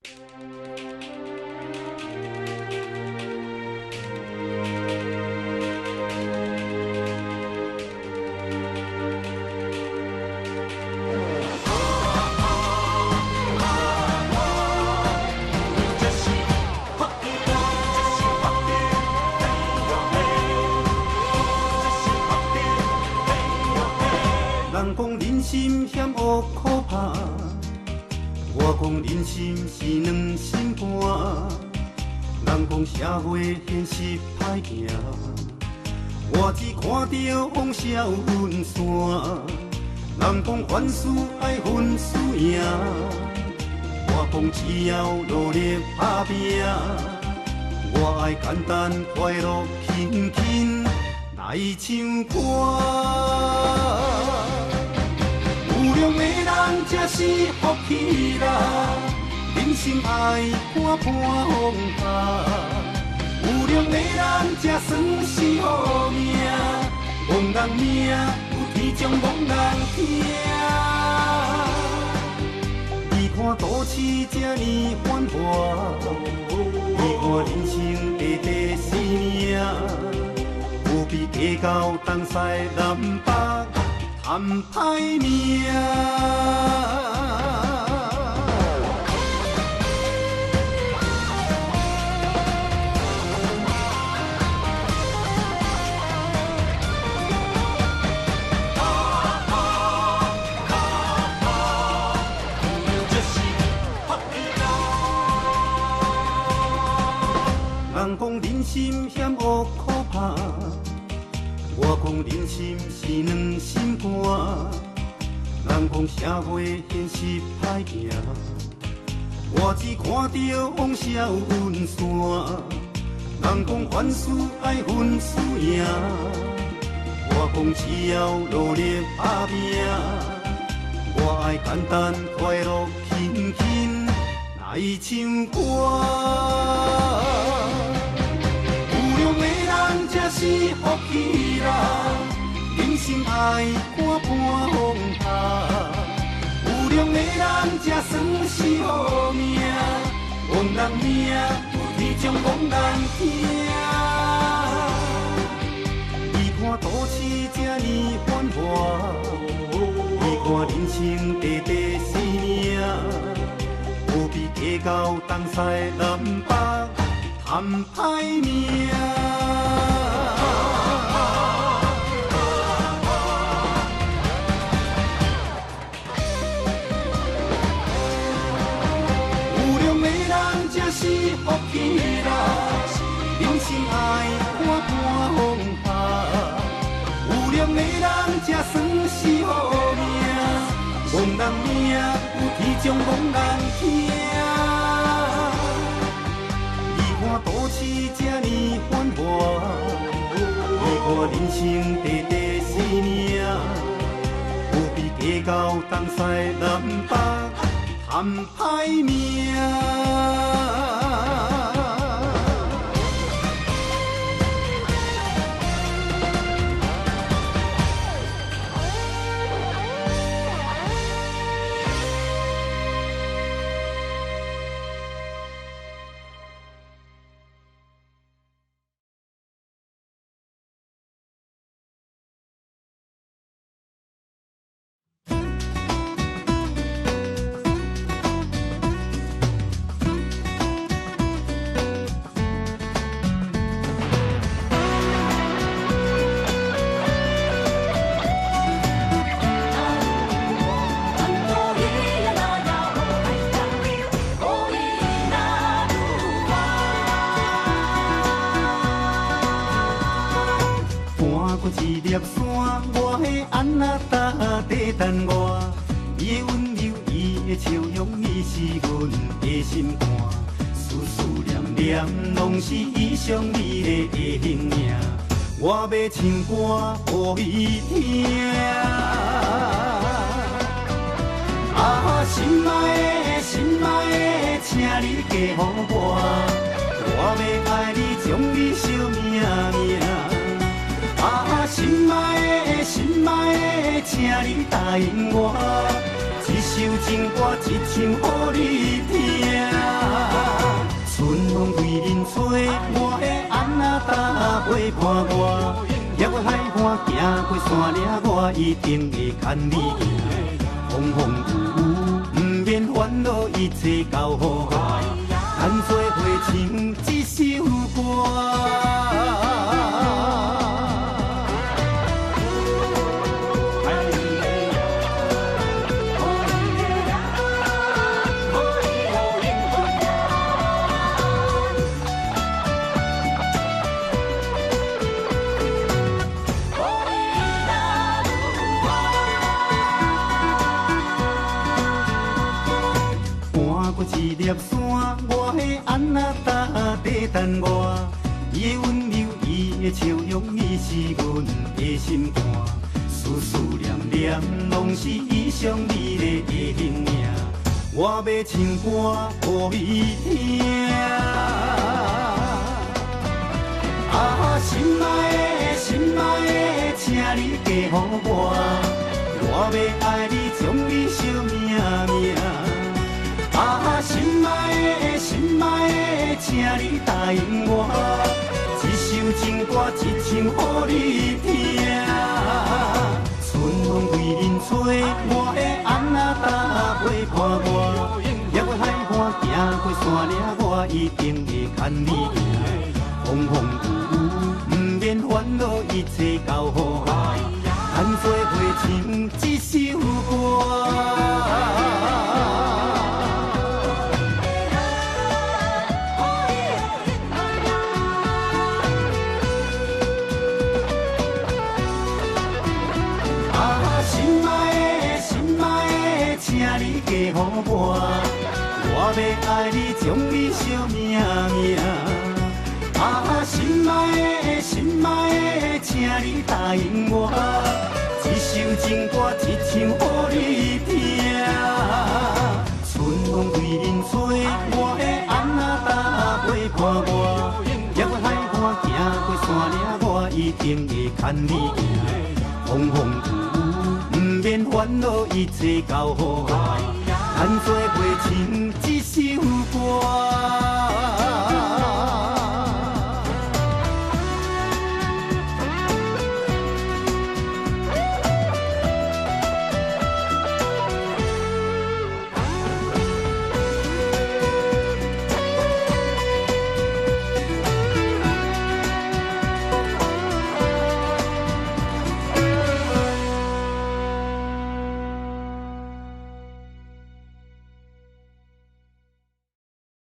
人講人心險惡可怕，我講人心是軟心肝。人講社會現實歹行，我只看著往事有分散。人講凡事愛分輸贏，我講只要努力打拼，我愛簡單快樂輕輕來唱歌。有量的人才是福氣啦，人生愛看破放下。有量的人才算是好命，戇人命有天將戇人聽。你看都市這呢繁華，你看人生短短生命，不必計較東西南北。堪歹命。人講人心險惡可怕。我講人心是軟心肝，人講社會現實歹行，我只看著往事有分散。人講凡事愛分輸贏，我講只要努力打拼，我愛簡單快樂輕輕來唱歌。才是福氣啦，人生愛看破放下。有量的人才算是好命，戇人命有天將戇人聽。你看都市這呢繁華，你看人生短短生命，不必計較東西南北堪歹命。是福氣啦，人生愛看破放下。有量的人才算是好命，戇人命有天將戇人聽。你看都市這呢繁華，你看人生短短生命，不必計較東西南北堪歹命。等我，伊的溫柔，伊的笑容，伊是阮的心肝。思思念念，攏是伊上美麗的形影。我欲唱歌予伊聽。啊，心愛的，心愛的，請你嫁予我，我欲愛你，將你惜命命。啊，心愛的，心愛的，請你答應我，一首情歌，一唱予你聽。陪伴我。越过海岸，行过山嶺，我一定會牽你行。風風雨雨，毋免煩惱，一切交予我。咱做伙唱這首歌。搬過一粒山，我的安娜達在等我。伊的溫柔，伊的笑容，伊是阮的心肝。思思念念，攏是伊上美麗的形影。我欲唱歌予伊聽。啊，心愛的，心愛的，請你嫁予我。我欲愛你，將你惜命命。啊，心愛的，心愛的，請你答應我，這首情歌一唱予你聽。春風為恁吹，我的安娜達陪伴我。越過海岸，行過山嶺，我一定會牽你行。風風雨雨，毋免煩惱，一切交予我。咱做伙唱這首歌。心愛的，心愛的，請你嫁予我，我欲愛你，將你惜命命。啊，心愛的，心愛的，請你答應我，這首情歌一唱予你聽。春風為恁吹，我的安娜達陪伴我。越過海岸，行過山嶺，我一定會牽你行。風風雨雨，毋免煩惱，一切交予我。咱做伙唱這首歌。